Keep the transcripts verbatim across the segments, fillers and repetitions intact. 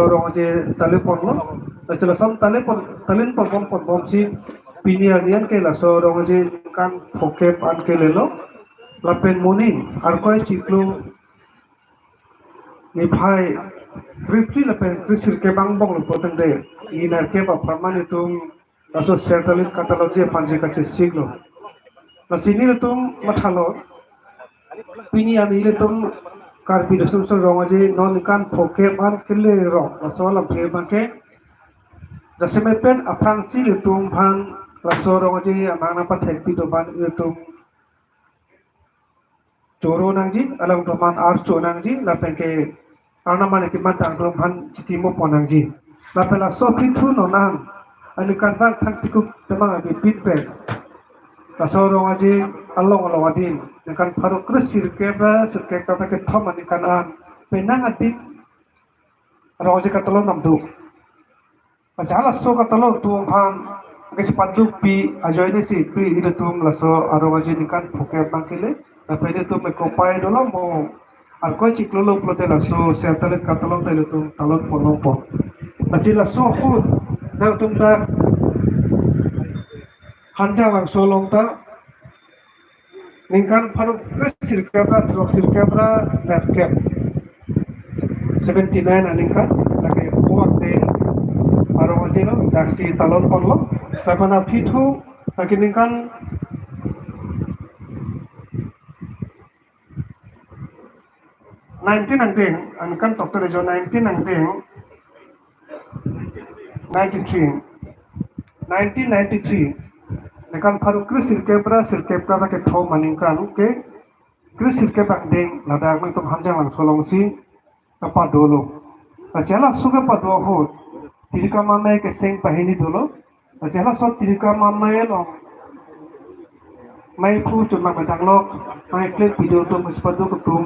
Rong Aje tali ponlo. Lasi lason tali pon, talin ponbom ponbomsi pini arni an ke laso Rong Aje ningkan phokep an kelelo. Lapen moning Arkoi chiklo niphai kre phli lapen kre sirkep angbong lo pulotangte, nerkep apharman itum laso Sertalin Katalonji aphansi kachesiklo. Lasi nelitum mathalo, pini arni ilitum Karbi Riso Nimso Rong Aje non ningkan phokep an kelerok laso alamthe abangke jasemet pen aphrangsi ilitum aphan laso Rong Aje amahang nangpathekpi do aphan ilitum choro nangji, alangtum aphan archo nangji, lapen ke arnam an kematang atum aphan chikimo pon nangji. Lapen laso aphi thu non an, aningkanvang thang tikuk temang abipit pen laso Rong Aje along along adin, ningkan pharo kre sirkep ra sirkep ra kethom aningkan an, penang adin Rong Aje katalon nam do. Lasi halaso katalon atum aphan kachepatdukpi ajoinesi pini ilitum laso Rong Aje ningkan phokep abang kele. Lapen ilitum ekopai dolo mo Arkoi chiklo lo pulote laso Sertalin Katalon ta ilitum talon ponlongpo. Lasi laso ahut nangtum dak Hanjanglangso along ta ningkan pharo kre sirkep ra throk sirkep ra nerkep, seventy nine aningkan lake puak de Rong Aje lo, daksi talon ponlo. Lapen aphi thu lake ningkan nineteen angdeng, aningkan tokte rejo nineteen angdeng, ninety-three, nineteen ninety-three, ningkan pharo kre sirkep ra sirkep ra kethom aningkan ke kre sirkep angdeng ladak nangtum Hanjanglangso alongsi kapadolo. Lasi halaso kepado ahut Tirikam Amei keseng pahini dolo. Lasi halaso Tirikam Amei along meiphu chunbang medang lok, mei klet video atum, kachepatduk atum,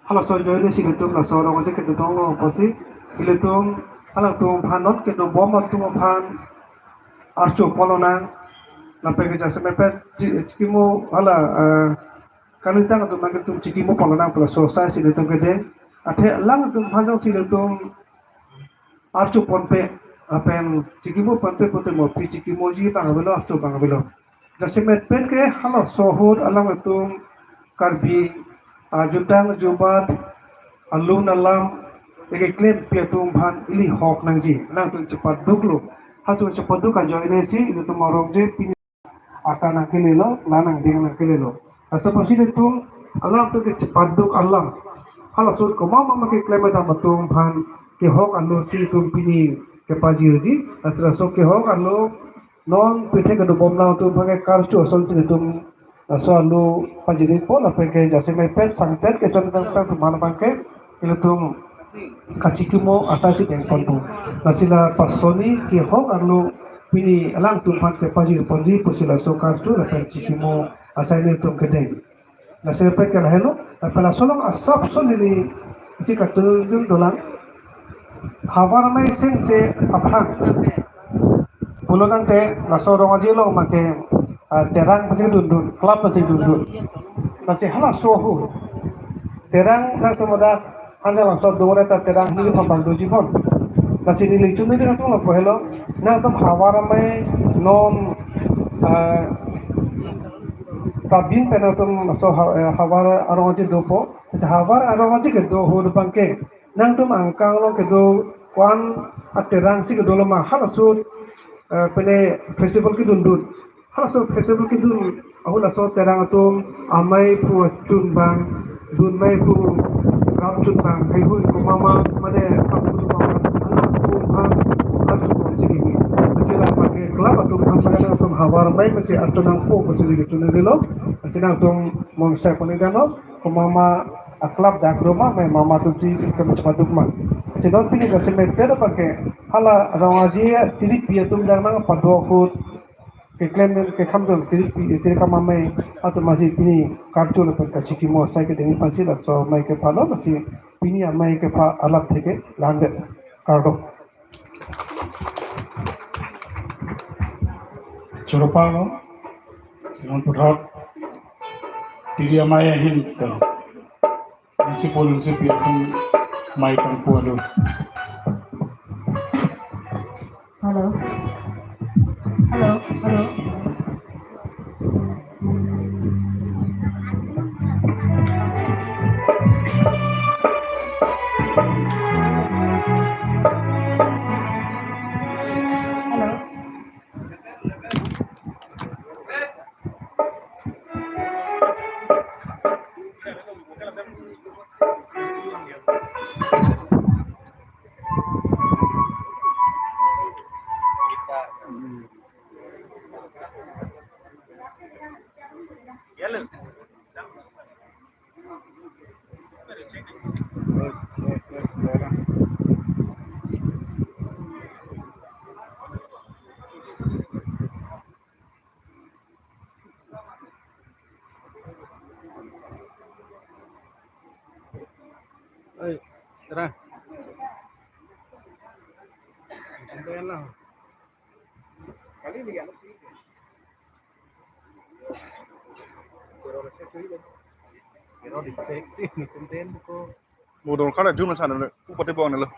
halaso ajoinesi ilitum laso Rong Aje kedodunlo pusi ilitum alangtum aphan non kedobom atum aphan archo ponlonang. Lapen ke jasemet pen chi-, chikimo hala, eh, kanitang atum abang ke ilitum chikimo ponlonang pu laso asaisi ilitum kedeng. Athe alangtum aphan jongsi ilitum archo ponpe, lapen chikimo ponpe pulote mo aphi chikimoji abang avelo, archo abang avelo. Jasemet pen ke halaso ahut alangtum Karbi ajutang ajubat, alun alam, ekeklempi atum aphan ili hok nangji, alangtum chepatduklo. Halatum chepatduk ajoinesi ilitum Rong Aje pini aka nangkelelo, la nangdeng nangkelelo. Lasi apotsi ilitum alangtum kachepatduk alam, halaso ahut komat ma keklem kedam atum aphan kehok alosi ilitum pini kepajirji. Lasi laso kehok alo non pithek kedobom nang atum aphan ke karcho asonsi ilitum laso alo pajirpo. Lapen ke jasemet pen sangtet kechon tangtang atum aphan abang ke ilitum kachikimo asaisi dengponpo. Lasi la pasoni kehok arlo pini alangtum aphan kepajir ponji pusi laso karcho lapen chikimo asai nelitum kedeng. Lasi pek ke lahelo, lapen laso along asapso neli isi kachinidun dolang. Havar Amei sengse aphrang pulotangte laso Rong Aje along make, ah, terang pensi dundun, club pensi dundun. Lasi halaso ahut terang nangtum ladak Hanjanglangso adung reta terang hini thom abang doji pon. Lasi neli chunidun atum lapu helo, nangtum Havar Amei non, ah, Prabin pen nangtum laso ha-, eh, Havar Rong Aje dopo. Lasi Havar Rong Aje kedo ahut abang ke nangtum angkang along kedo ko-an aterang si kedolo ma, halaso, eh, pine festival kedundun. Halaso festival kedun ahut laso terang atum amei aphu achun abang, dun amei aphu rap chun abang, heihui komat ma mane aphu mama, anak aphu aphan achun abang si kini. Lasi la pake club atum aphan pake atum Havar Amei pusi achun nangpo pusi kini chunilo. Lasi nangtum monsai poni dano. Komat ma a-club dak roma, mei mama atumsi kami chepaduk ma. Lasi non pini jasemet pen abang ke hala Rong Aje tiripi atum dak nangpado ahut keklem kekham atum tiripi, Tirikam Amei atum amatsi pini karcho lapen kachikimo asai kedengji aphansi laso amei kephalo. Lasi pini amei kepha alamthe ke la-an det. Kardom. Choro palo, Simon Puthot, Tiri Amei ahin to. Isi polo si pi akun mai kangpu alo. Hello. Hello. Hello. Hello. Oi, Tera. Kali ni ya. Pero di seksi, ni konten ko. Mo don khana jun san ne, ku pati bong ne lo.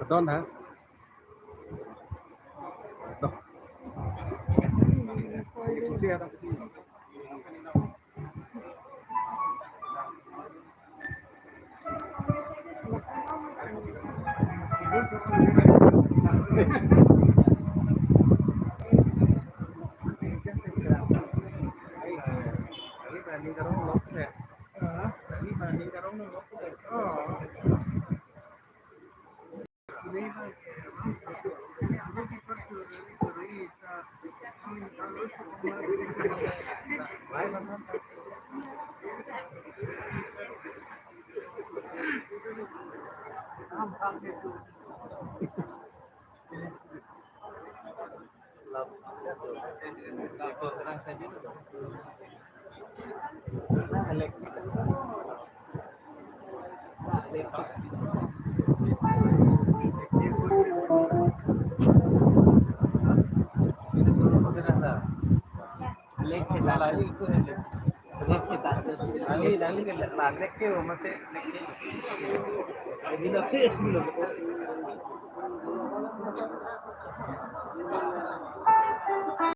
Don ha. Don.